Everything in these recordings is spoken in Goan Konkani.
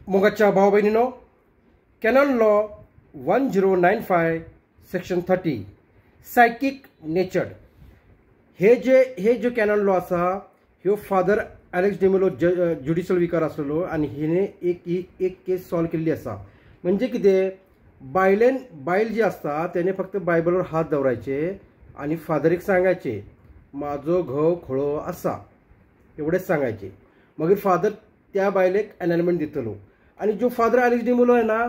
मोगाच्या भाव बहिणीनो, Canon law 1095 section 30 psychic nature हे जे कॅनन लॉ आसा ह्यो फादर एलेक्स डिमेलो ज्युडिशल विकार आसलेलो आनी हिणे एक केस सॉल्व केल्ली आसा. म्हणजे कितें, बायलेन बायल जी आसता तेणे फक्त बायबलार हात दवरायचे आनी फादरीक सांगायचे म्हाजो घोव खळो आसा, एवढेच सांगायचे. मागीर फादर त्या बायलेक एनलमेंट दितलो. आनी जो फादर एलेक्स डिमेलो आहे ना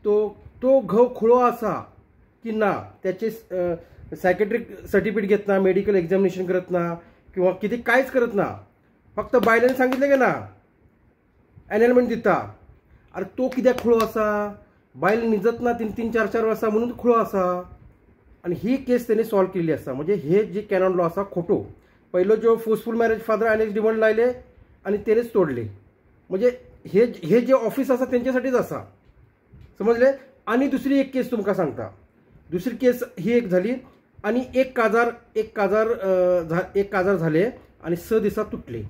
तो तो घोव खुळो आसा की ना त्याचे सायकेट्रीक सर्टिफिकेट घेत ना, मेडिकल एक्झामिनेशन करत ना किंवा कितें कांयच करत ना, फक्त बायलेन सांगितलें की ना एनलमेंट दिता. अरे तो कित्याक खुळो आसा, बायल निजत ना 3 3 4 4 वर्सां म्हणून खुळो आसा. आनी ही केस तेणी सॉल्व केल्ली आसा. म्हणजे हे जे कॅनन लॉ आसा खोटो. पयलो जो forceful marriage father Alex D'Mello लायले आनी तेणेच तोडले. म्हणजे हे हे जे ऑफिस आसा तेंच्यासाठीच आसा, समजले. आनी दुसरी एक केस तुमकां सांगता. दुसरी केस ही एक झाली आनी एक काजार एक काजार झाले आनी 6 दिसां तुटले.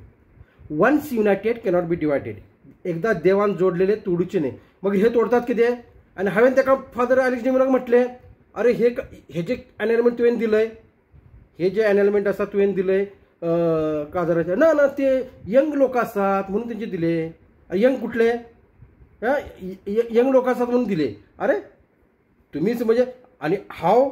Once united cannot be divided. एकदा देवान जोडलेले तोडूचे न्ही. मग हे तोडतात कितें. आनी हांवें ताका फादर एलेक्स डिमेलोक म्हटलें, अरे हे हे जे एनलमेंट तुवें दिलंय, हे जे एनलमेंट आसा तुवें दिलंय काजाराचे, ना ना ते यंग लोक आसात म्हणून तेंचे दिले. यंग कुठले, यंग लोक आसात म्हणून दिले. अरे तुम्हीच म्हणजे. आनी हांव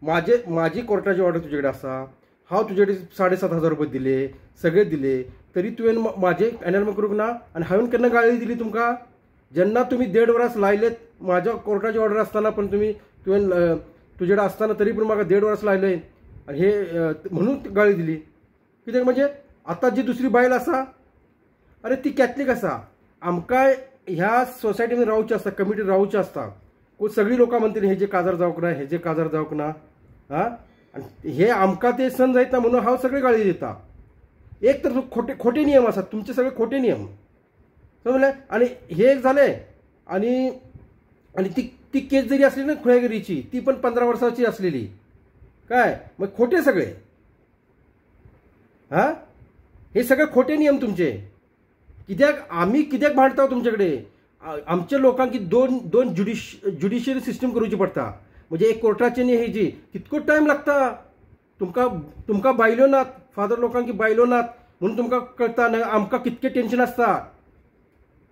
माझे माझी कोर्टाची ऑर्डर तुजे कडेन आसा, हांव तुजे कडेन 7,500 रुपये दिले, सगळे दिले, तरी तुवें म्हाजे एनलमेंट करूंक ना. आनी हांवें केन्ना गाळी दिली तुमकां? जेन्ना तुमी 1.5 वर्स लायले म्हाज्या कोर्टाची ऑर्डर आसतना पण तुमी तुवें तुजे कडेन आसतना तरी पण म्हाका 1.5 वर्स लायले आनी हे म्हणून गाळी दिली. कित्याक म्हणजे आतां जी दुसरी बायल आसा, अरे ती कॅथलीक आसा. आमकां ह्या सोसायटीन रावचें आसता, कम्युनिटीन रावचें आसता. सगळीं लोकां म्हणटलीं हेजे काजार जावंक ना, हेजे काजार जावंक ना. आं, आनी हे आमकां ते सण जायना म्हणून हांव सगळे गाळी दिता. एक तर खोटे खोटे नियम आसात तुमचे, सगळे खोटे नियम, समजले. आनी हे एक झाले. आनी आनी ती ती केस जरी असली ना खुळ्यागिरीची, ती पण 15 वर्साची असलेली काय, मग खोटे सगळे. हां, हे सगळे खोटे नियम तुमचे. कित्याक आमी कित्याक भांडता तुमचे कडेन? आमच्या लोकांक दोन दोन ज्युडिशियरी सिस्टम करूची पडटा. म्हणजे एक कोर्टाची न्ही हेजी कितको टायम लागता तुमकां. तुमकां बायलो नात, फादर लोकांक बायलो नात म्हणून तुमकां कळटा ना आमकां कितकें टेन्शन आसता.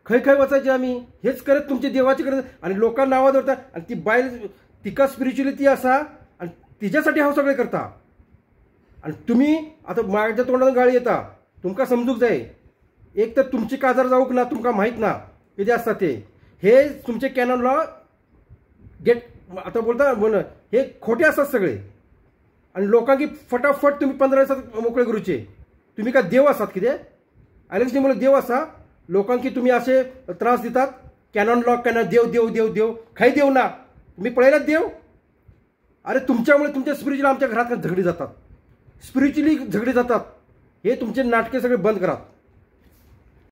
खंय खंय वचायचें आमी, हेच करत तुमचे देवाचे करत आनी लोकांक नांवां दवरता. आनी ती बायल तिका स्पिरिच्युअली ती आसा आनी तिज्यासाठी हांव सगळें करता. आनी तुमी आतां म्हाज्या तोंडान गाळी येता, तुमकां समजूंक जाय. एक तर तुमची काजार जावंक ना, तुमकां म्हायत ना कितें आसता ते. हे तुमचे कॅनन लॉ गेट आतां बोलता म्हण हे खोटे आसात सगळे. आनी लोकांक फटाफट तुमी 15 दिसांत मोकळे करूचे. तुमी काय देव आसात कितें? एलेक्स डिमेलो देव आसा? लोकांक तुमी अशे त्रास दितात. कॅनन लॉ कॅनन देव देव देव देव, खंय देव ना? तुमी पळयल्यात देव? अरे तुमच्यामुळे तुमच्या स्पिरिच्युअली आमच्या घरात झगडी जातात, स्पिरिच्युअली झगडी जातात. हे तुमचे नाटके सगळे बंद करात.